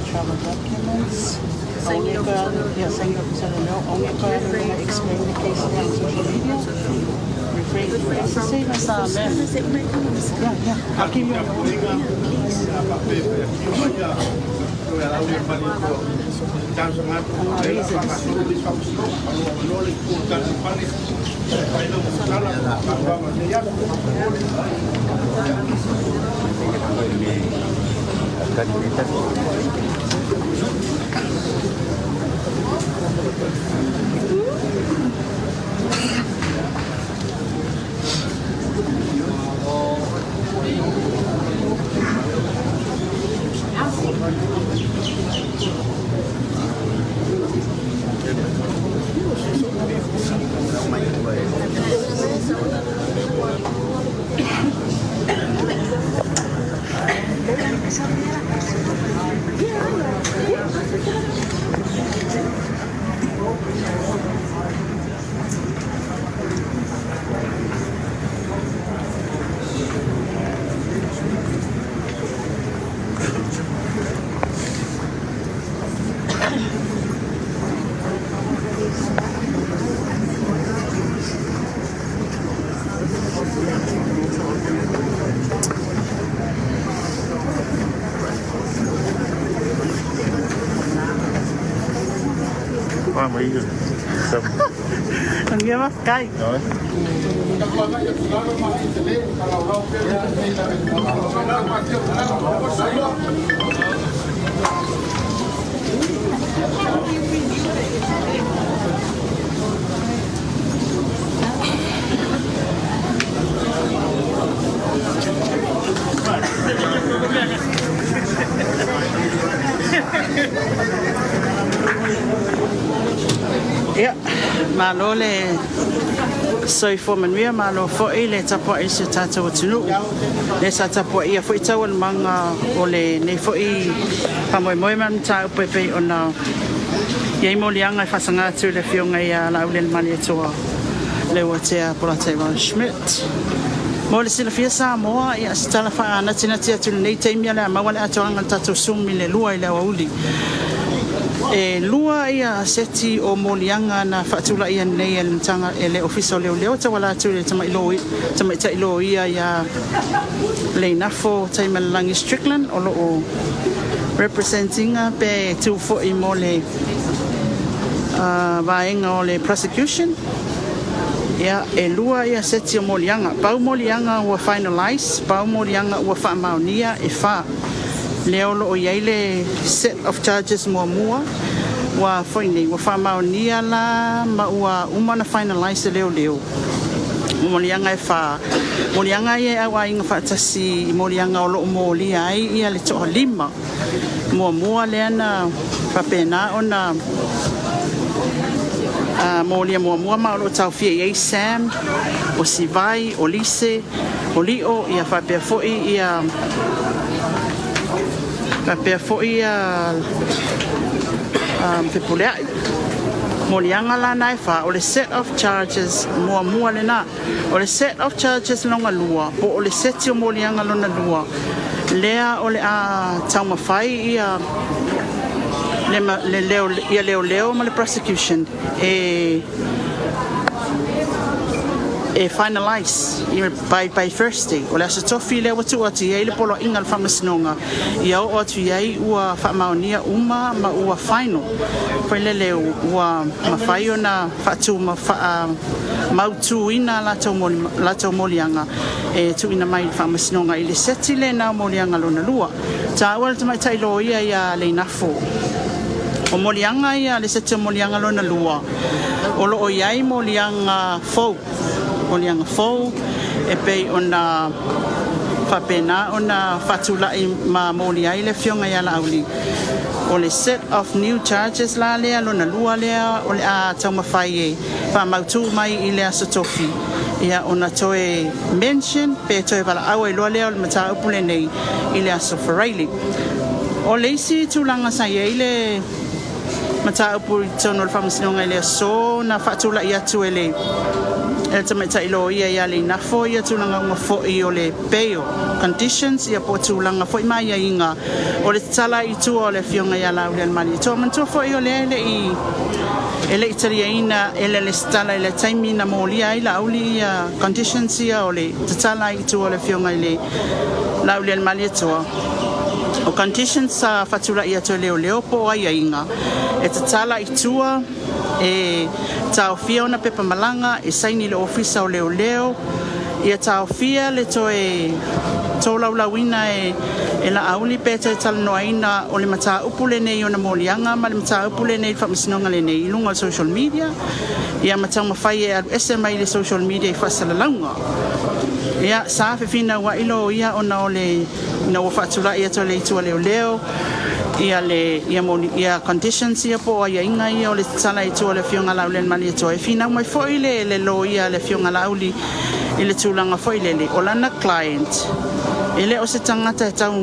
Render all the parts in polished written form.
Travel documents. Only go, yeah, send your officer to know. Only go and explain the case on social media. Refrain. It's the same as men. Yeah. I'll keep you on Hi, Maria. So, Manuia mafukai. Ia, malo le soifua manuia, malo foi le tapuai i si o tatou atunuu. Le sa tapuaia foi taualumaga o lenei foi faamoemoe ma le mataupu e pei ona i ai moliaga e faasaga atu i le Afioga ia Laaulialemalietoa Leuatea Polataivao Schmidt. Mo le silafia Samoa, ia se tala faanatinati atu i lenei taimi o le a maua le atoaga o le tatou Zoom i le 2 i le aoauli. E lua ia seti o moliaga na faatulaia nei e le Matagaluega e le Ofisa o Leoleo e tauala atu i le tamaitai loia ia Leinafo Taimalelagi Strickland o loo represent ina pe tu foi mo le vaega o le prosecution. Ia, e lua ia seti o moliaga. Pau moliaga ua finalize, pau moliaga ua faamaonia e fa. Lea o loo i ai le set of charges muamua ua foi nei ua faamaonia la ma ua uma ona finalize e leoleo moliaga e fa. Moliaga ia e auaiga faatasi i moliaga o loo molia ai ia le toalima muamua lea na faapena ona molia muamua, ma o loo taofia i ai Sam, o Sivai, o Lise, o Lio, ia faapea foi ia Fepuleai. Moliaga la na e fa o le set of charges muamua lena. O le set of charges lona lua, po o le seti o moliaga lona lua, lea o le a taumafai ia le, le, leo, ia leoleo ma le prosecution e finalize by Thursday. O le aso tofi lea ua tuu atu i ai le poloaiga o le faamasinoga ia oo atu i ai ua faamaonia uma ma ua final foi lele ua mafai ona faatu ma faamautuina latou moliaga e tuuina mai i le faamasinoga i le seti lena o moliaga lona lua. Taua le tamaitai loia ia Leinafo. O moliaga ia le seti o moliaga lona lua, o loo i ai moliaga fou, moliaga fou e pei ona faapena ona faatulai ma moli ai le afioga ia Laauli. O le set of new charges la lea lona lua lea o le a taumafai e faamautu mai i le aso tofi, ia ona toe mention pe toe valaau ai loa lea o le mataupu lenei i le aso Faraile. O le isi tulaga sa i ai le mataupu i totonu o le faamasinoga i le aso na faatulai atu e le tamaitai loia ia Leinafo ia tulaga uma foi o le bail conditions ia po o tulaga foi ma aiaiga o le tatala i tua o le Afioga ia Laaulialemalietoa. Manatua foi o lea e le i taliaina e le resitala i le taimi na molia ai Laauli ia conditions ia o le tatala i tua o le Afioga i le Laaulialemalietoa. O conditions sa faatulai atu e leoleo po o aiaiga e tatala i tua, e taofia ona pepa malaga, e saini i le Ofisa o Leoleo, ia taofia le toe tolaulauina e Laauli pe toe talanoaina o le mataupu lenei ona moliaga ma le mataupu lenei i le faamasinoga lenei i luga o le social media, ia ma taumafai e alu ese mai le social media i faasalalauga. Ia, sa fefinauai loia ona o le ina ua faatulai atu e le itu a leoleo ia le ia, moli, ia conditions ia po o aiaiga ia o le tatala i tua o le Afioga Laaulialemalietoa. E finau mai foi le loia a le Afioga Laauli i le tulaga foi lele o lana client e le o se tagata e tau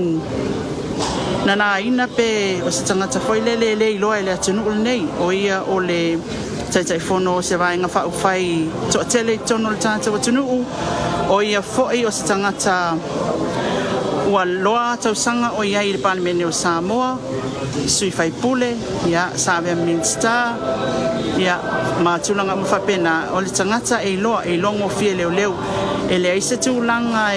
nanaina pe o se tagata foi lele e le iloa e le atunuu lenei. O ia o le Taitaifono o se Vaega Faaupufai toatele i totonu o le tatou atunuu. O ia foi o se tagata ua loa tausaga o i ai i le Palemene o Samoa, sui faipule, ia, sa avea ma Minisita, ia, ma tulaga uma faapena. O le tagata e iloa, e iloa gofie e leoleo. E leai se tulaga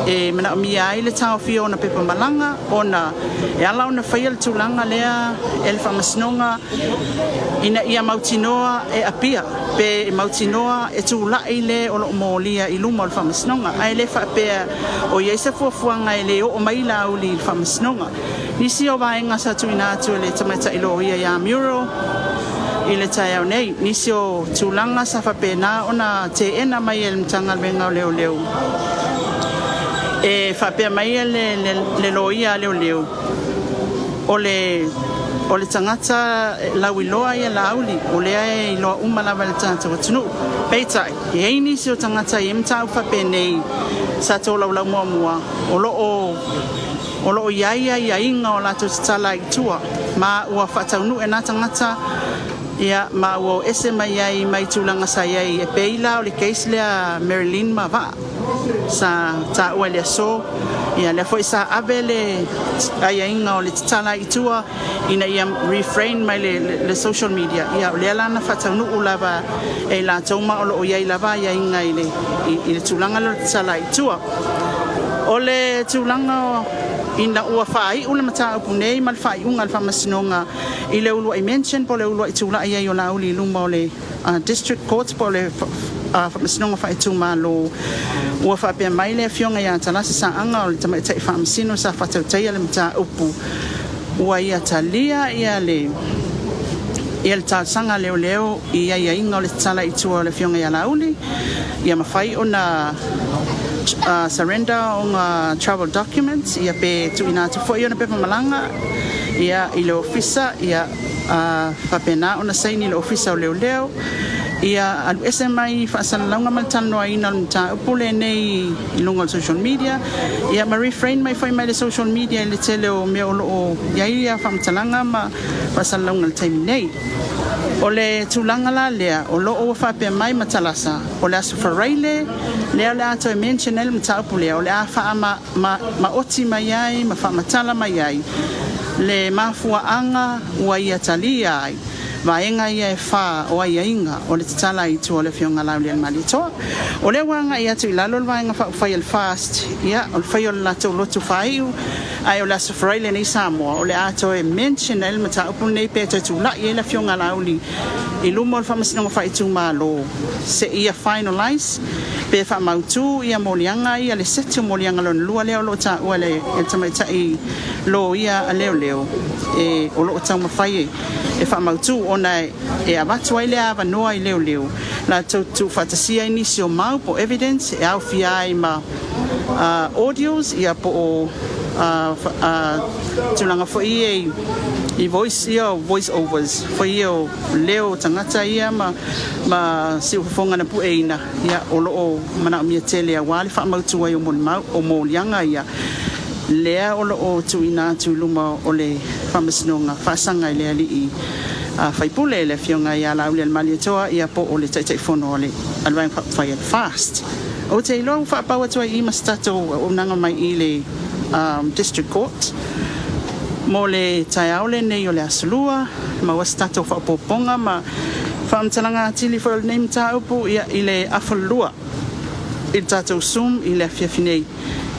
e manaomia ai le taofia o ona pepa malaga, ona e ala ona faia le tulaga lea e le faamasinoga ina ia mautinoa e apia pe e mautinoa e tulai le o loo molia i luma o le faamasinoga, ae le faapea o i ai se fuafuaga e le oo mai Laauli i le faamasinoga. Nisi o vaega sa tuuina atu e le tamaitai loia ia Muriel i le taeao nei, nisi o tulaga sa faapena ona teena mai e le Matagaluega o Leoleo. E faapea mai le loia a leoleo, o le tagata lauiloa ia Laauli, o lea e iloa uma lava e le tatou atunuu. Peitai, e i ai nisi o tagata e i ai mataupu faapenei sa tolaulau muamua o lo o i ai aiaiga o latou tatala i tua, ma ua faataunuu e na tagata, ia, ma ua o ese mai ai mai tulaga sa i ai, e pei la o le case lea Marilyn ma Vaa sa taua i le aso. Ia lea foi sa ave le aiaiga o le tatala i tua ina ia refrain mai le social media. Ia o lea la na faataunuu lava e i latou, ma o lo o i ai lava aiaiga i le tulaga lea o le tatala i tua. O le tulaga ina ua faaiu le mataupu nei ma le faaiuga a le faamasinoga i le uluai mention po o le uluai tulai ai o Laauli i luma o le District Court po o le faamasinoga faaitumalo, ua faapea mai le Afioga ia Talasi Saaga, o le tamaitai faamasino sa faatautaia le mataupu, ua ia talia ia le talosaga leoleo i aiaiga o le tatala i tua o le Afioga ia Laauli, ia mafai ona surrender ona travel documents, ia pe tuuina atu foi ona pepa malaga ia i le ofisa, ia faapena ona saini i le ofisa o leoleo, ia alu ese mai faasalalauga ma le talanoaina o le mataupu lenei i luga o le social media, ia ma refrain mai foi mai le social media i le tele o mea o lo o i ai ia faamatalaga ma faasalalauga i le taimi nei. O le tulaga la lea o lo o ua faapea mai Matalasa, o le aso Faraile lea o le a toe mention ai le mataupu lea, o le a faamaoti mai ai ma faamatala mai ai le mafuaaga ua ia talia ai vaega ia e fa o aiaiga o le tatala i tua o le Afioga Laaulialemalietoa. O lea ua agai atu i lalo le Vaega Faaupufai a le FAST, ia, o le fai o le latou lotu faaiu, ae o le aso Faraile nei Samoa o le a toe mention ai le mataupu lenei pe toe tulai ai le Afioga Laauli i luma o le faamasinoga faaitumalo seia finalize pe faamautu ia moliaga ia, le seti o moliaga lona lua lea o lo o taua e le tamaitai loia a leoleo e o lo o taumafai e faamautu, ona e avatu ai le avanoa i leoleo latou tuufaatasia ai nisi o mau po evidence e aofia ai ma audios, ia, po o tulaga foi ia i voice ia, voice overs foi ia o leo o tagata ia ma siufofoga na pueina, ia, o lo o manaomia tele aua le faamautu ai o molimau o moliaga ia lea o lo o tuuina atu i luma o le faamasinoga faasaga i le alii faipule, le Afioga ia Laaulialemalietoa, ia, po o le Taitaifono o le Vaega Faaupufai a le FAST. Ou te iloa ua faapau atu ai i ma se tatou auaunaga mai i le District Court mo le taeao lenei o le Aso Lua, maua se tatou faaopoopoga ma faamatalaga atili foi o lenei mataupu ia i le 2:30 i le tatou Zoom i le afiafi nei,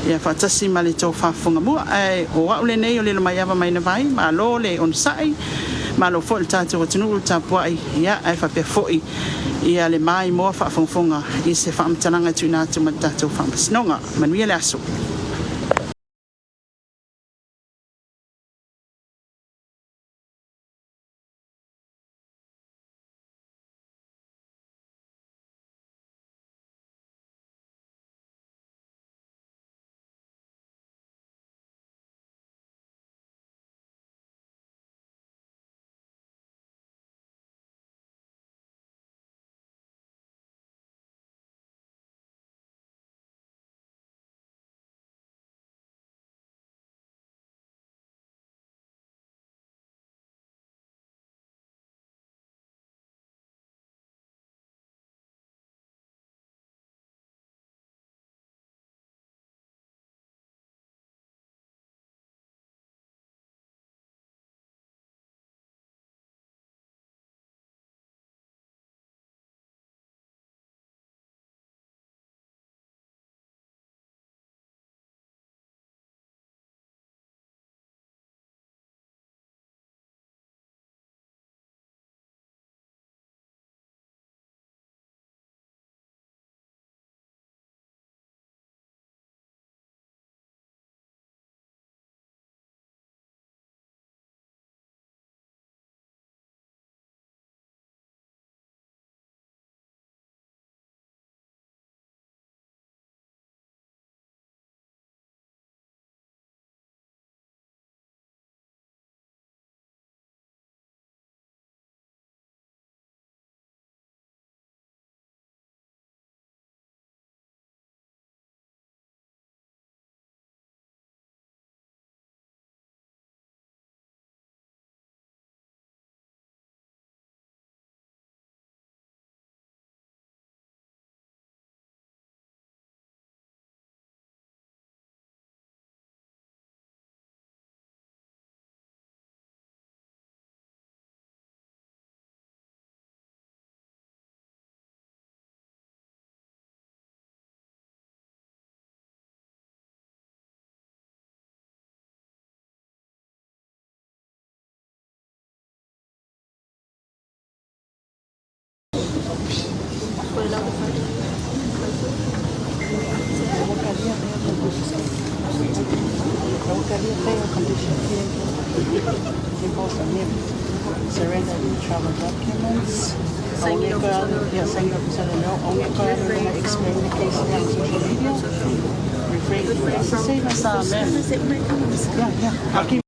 ia faatasi ma le tofa fofoga mua. Ae o au lenei o Lilomaiava Vaai, malo le onosai, malo foi le tatou atunuu le tapuai, ia ae faapea foi ia le maimoa faafogafoga i se faamatalaga e tuuina atu ma le tatou Faamasinoga. Manuia le aso. Surrender travel documents. Yeah, signing officer, no, only explain the case on social media. Refrain. It's the same as yeah. I'll keep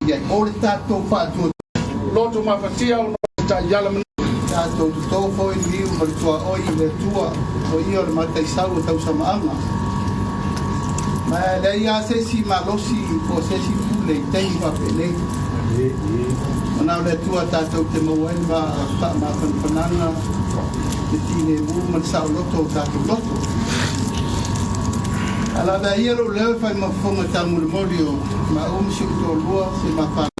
Ia o le tatou faatua Loto mafatia o taiala tatou toto foi liu ma le tuaoi i le Atua, o ia o le mataisau o tausamaaga. Ma e leai lava se isi malosi po o se isi pule i taimi faapenei. Ona o le Atua tatou te maua ai le faamafanafanaga, le tineimu ma le saoloto o tatou loto. Ae lavea ia lou leo e fai ma fofoga taumolimoli o maau ma si ou toalua, si ma